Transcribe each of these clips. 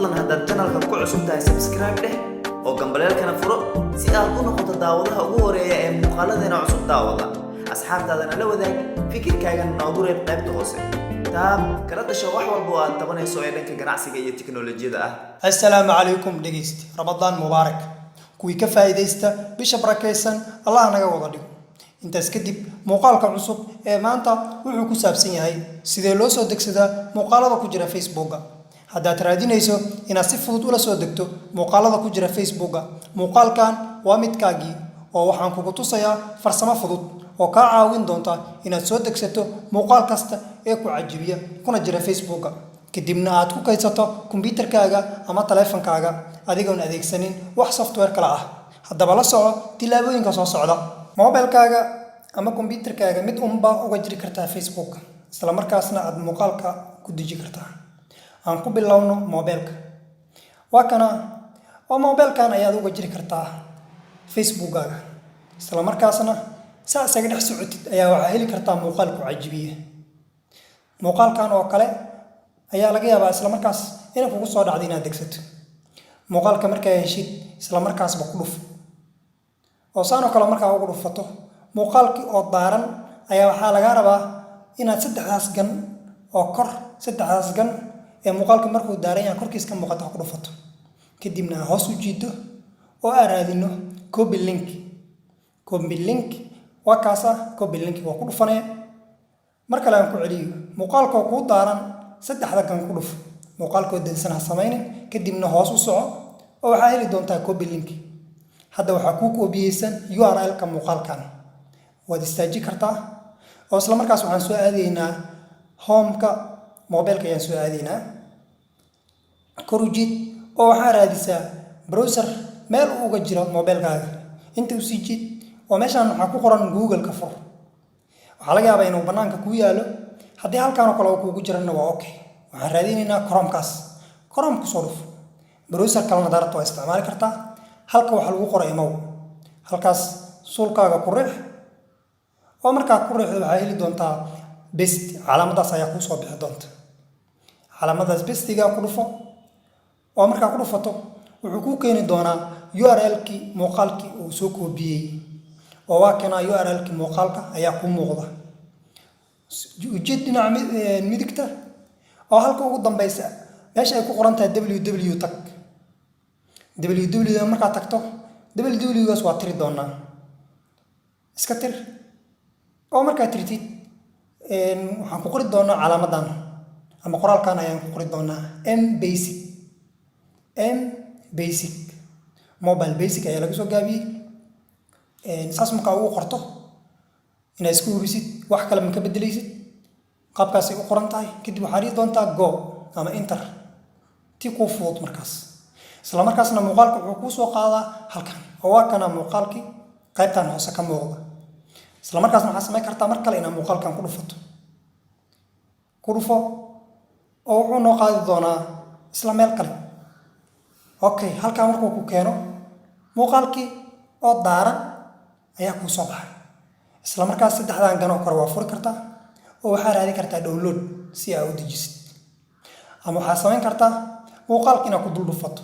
Fadlan haddaad channelka ku cusub tahay, subscribe dheh oo gambaleelkana furo si aad u noqoto daawadaha ugu horeeya ee muuqaaladeena cusub daawada. Asxaabtaadana la wadaag, fikirkaagana noogu reeb qaybta hoose. Taab kala dasho wax walba oo aad tabanayso ee dhanka ganacsiga iyo tiknolojiyada ah. Assalaamu calaykum dhegaysti, Ramadaan mubaarak. Kuwii ka faa'iidaysta bisha barakaysan Allah naga wada dhigo. Intaas kadib, muuqaalka cusub ee maanta wuxuu ku saabsan yahay sidee loo soo degsadaa muuqaalada ku jira Facebooka. Haddaad raadinayso inaad si fudud ula soo degto muuqaalada ku jira Facebooka, muuqaalkan waa midkaagii, oo waxaan kugu tusayaa farsamo fudud oo kaa caawin doonta inaad soo degsato muuqaal kasta ee ku cajibiya kuna jira Facebooka, kadibna aad ku kaydsato kombiyuutarkaaga ama taleefankaaga adigoon adeegsanin wax software kale ah. Haddaba la soco tillaabooyinka soo socda. Mobilkaaga ama kombiyuutarkaaga mid unbaa uga jiri kartaa Facebook, isla markaasna aad muuqaalka ku deji kartaa. Aan ku bilowno mobilka. Waa kana, oo mobilkan ayaad uga jiri kartaa Facebookkaaga, isla markaasna saa isaga dhex socotid ayaa waxaa heli kartaa muuqaal ku cajibiya. Muuqaalkan oo kale ayaa laga yaabaa isla markaas inay kugu soo dhacdo inaad degsato. Muuqaalka markaa heshid, isla markaasba ku dhuf, oo saan oo kale markaa ugu dhufato muuqaalkii oo daaran ayaa waxaa lagaa rabaa inaad saddexdaas gan oo kor, saddexdaas gan ee muuqaalka markuu daaran yahay korkiis ka muuqata ku dhufato, kadibna aa hoos u jiido oo aa raadino copy link. Copy link waa kaasa. Copy link waa ku dhufanaya. Mar kale aan ku celiyo: muuqaalkoo kuu daaran saddexda gan ku dhuf, muuqaalkoo dansan ha samaynin, kadibna hoos u soco oo waxaa heli doontaa copy link. Hadda waxaa kuu koobiyeysan URL-ka muuqaalkan. Waad istaaji kartaa, oo isla markaas waxaan soo aadaynaa homeka mobilka ayaan soo aadaynaa. Kor u jiid oo waxaa raadisaa browser meel uu uga jiro mobilkaaga. Inta usii jiid oo meeshaan waxaa ku qoran Google-ka fur. Waxaa laga yaabaa inuu bannaanka kuu yaalo. Haddii halkaan oo kale uu kuugu jirana, waa okay. Waxaan raadinaynaa Chromekaas. Chrome kusoo dhuf. Browser kalena daarata waa isticmaali kartaa. Halka waxaa lagu qoray imow, halkaas suulkaaga ku riix, oo markaa ku riixdo waxaa heli doontaa paste. Calaamadaas ayaa kuu soo bixi doonta. Calaamadaas pastega ku dhufo, oo markaa ku dhufato wuxuu kuu keeni doonaa URL-kii muuqaalkii uu soo koobiyey, oo waa kanaa. URL-kii muuqaalka ayaa kuu muuqda. Ujeed dhinaca midigta oo halka ugu dambeysa meesha ay ku qoran tahay ww tag. ww markaad tagto, ww gaas waa tiri doonaa. Iska tir, oo markaad tirtid waxaan ku qori doonaa calaamadan ama qoraalkan ayaan ku qori doonaa: M basic. M basic, mobile basic ayaa laga soo gaabiyey. Saas markaa ugu qorto, inaad iska hubisid, wax kale ma ka bedelaysid, qaabkaasay u qoran tahay. Kadib waxaad dhihi doontaa go ama enter, ti kuu fudud markaas. Isla markaasna muuqaalka wuxuu kuu soo qaadaa halkan, oo waa kana muuqaalkii qaybtan hoose ka muuqda. Isla markaasna waxaad samayn kartaa mar kale inaad muuqaalkan ku dhufato. Ku dhufo, oo wuxuu noo qaadi doonaa isla meel kale. Okay, halkan markuu ku keeno, muuqaalkii oo daaran ayaa kuu soo baxay. Isla markaas saddexdan ganoo kore waa furi kartaa, oo waxaa raadi kartaa download si aa u dejisid, ama waxaa samayn kartaa muuqaalka inaad ku dul dhufato.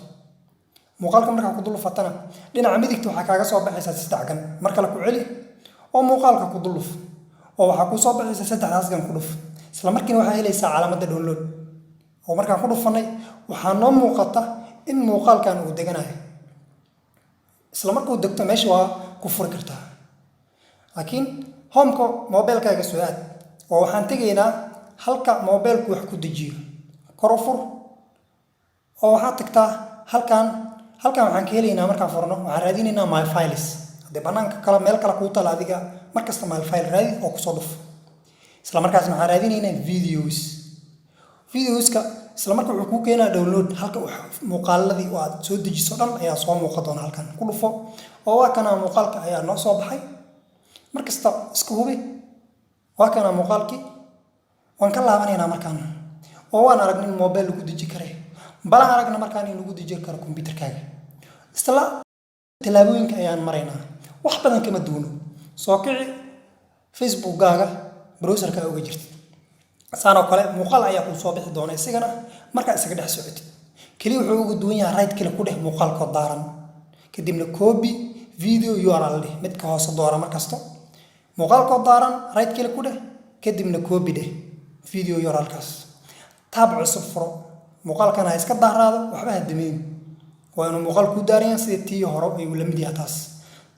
Muuqaalka markaa ku dul dhufatana, dhinaca midigta waxaa kaaga soo baxaysaa saddex gan. Mar kale ku celi oo muuqaalka ku dul dhuf, oo waxaa kuu soo baxaysa saddexdaas gan. Ku dhuf, isla markiina waxaa helaysaa calaamadda download, oo markaan ku dhufanay waxaa noo muuqata in muuqaalkan uu deganayo. Isla markuu degto meesha waa ku furi kartaa, laakiin homeka mobilkaaga soo aad, oo waxaan tegaynaa halka mobilku wax ku dejiyo. Kor u fur oo waxaad tagtaa halkan. Halkan waxaan ka helaynaa, markaan furno waxaan raadinaynaa my files. Haddii banaanka kale meel kale kuu tala, adiga markasta my file raadi oo kusoo dhuf. Isla markaasna waxaan raadinaynaa videos. Videoska isla marka wuxuu kuu keenaa download. Halka muuqaaladii oo aad soo dejiso dhan ayaa soo muuqa doona. Halkan ku dhufo, oo waa kana, muuqaalka ayaa noo soo baxay. Markasta iska hubi, waa kana muuqaalkii. Waan ka laabanaynaa markaan, oo waan aragna in mobile lagu deji kare, balan aragna markaan in lagu deji karo computerkaaga. Isla tallaabooyinka ayaan maraynaa, wax badan kama duuno. Soo kici Facebookkaaga browserka uga jirtid, saan oo kale muuqaal ayaa kuu soo bixi doona isagana markaa isaga dhex socotid. Keliya wuxuu uga duwan yahay, right click ku dheh muuqaalkoo daaran, kadibna copy video URL dheh. Midka hoose doora. Mar kasto muuqaalkoo daaran right click ku dheh, kadibna copy dheh video URL-kaas. Tab cusub furo. Muuqaalkan ha iska daaraado, waxba ha dameyn. Waa inuu muuqaal kuu daaran yahay, sida tii hore ayuu la mid yahay taas.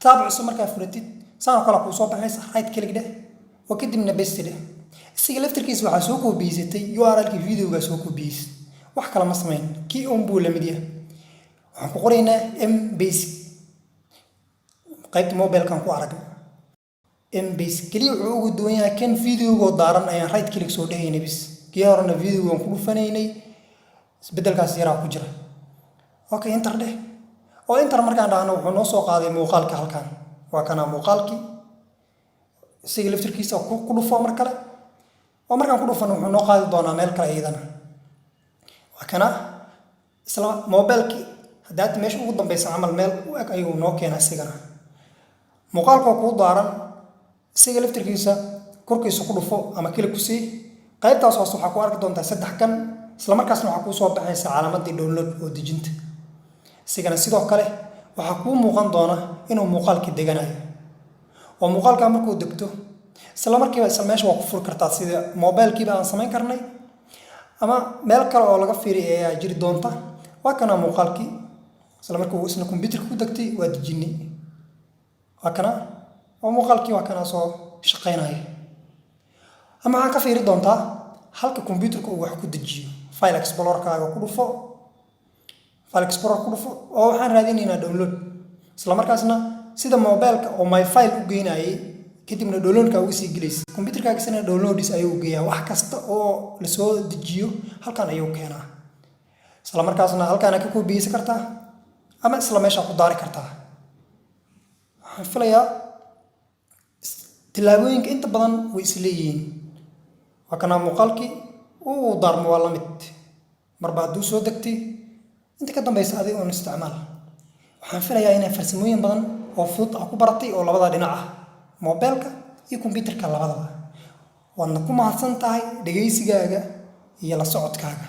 Tab cusub markaa furatid, saan oo kale kuu soo baxaysa. Right click dheh oo kadibna paste dheh. Isaga laftirkiisa waxaa soo koobiyeysatay URL-kii videogaa soo koobiyeysay, wax kale ma samayn, kii un buu la mid yahay. Waxaan ku qoraynaa M basic, qaybta mobilekan ku aragna M basic. Keliya wuxuu uga duwan yahay, kan videogoo daaran ayaan right click soo dhehaynay bis, kii horena videogan ku dhufanaynay. Isbeddelkaas yaraa ku jira. Okay, enter dheh. Oo enter markaan dhahno, wuxuu noo soo qaaday muuqaalka halkan. Waa kanaa muuqaalkii. Isaga laftirkiisa ku dhufo mar kale. Oo markaan ku dhufano, wuxuu noo qaadi doonaa meel kale iyadana. Waa kana isla mobilkii haddaad meesha ugu dambeysa camal meel u eg ayuu noo keenaa. Isagana muuqaalkoo kuu daaran, isaga laftirkiisa korkiisa ku dhufo ama click ku sii. Qaybtaas hoose waxaa ku arki doontaa saddex kan. Isla markaasna waxaa kuu soo baxaysa calaamaddii download oo dejinta. Isigana sidoo kale waxaa kuu muuqan doona inuu muuqaalkii deganayo. Oo muuqaalkaa markuu degto, isla markiiba isla meesha waa ku furi kartaa, sida mobilkiiba aan samayn karnay, ama meel kale oo laga fiiriy ayaa jiri doonta. Waa kana muuqaalkii. Isla markii uu isna computerka ku degtay, waa dejinay. Waa kana oo muuqaalkii waa kana soo shaqaynaya. Ama waxaan ka fiiri doontaa halka computerka uu wax ku dejiyo. File explorerkaaga ku dhufo, file explorer ku dhufo, oo waxaan raadinaynaa download. Isla markaasna sida mobileka oo my file u geynayay, kadibna downloadka uga sii gelaysa, computerkaagisana downloads ayuu geeyaa. Wax kasta oo lasoo dejiyo halkan ayuu keenaa. Isla markaasna halkaana ka koobiyeysan kartaa ama isla meesha ku daari kartaa. Waxaan filayaa tillaabooyinka inta badan way isleeyihiin. Waa kanaa muuqaalkii uu daarmo, waa la mid. Marba hadduu soo degtay, inta ka dambaysa adig oon isticmaal. Waxaan filayaa inay farsamooyin badan oo fudud ah ku baratay oo labada dhinac ah, mobilka iyo computerka labadaba. Waadna ku mahadsan tahay dhegaysigaaga iyo la socodkaaga.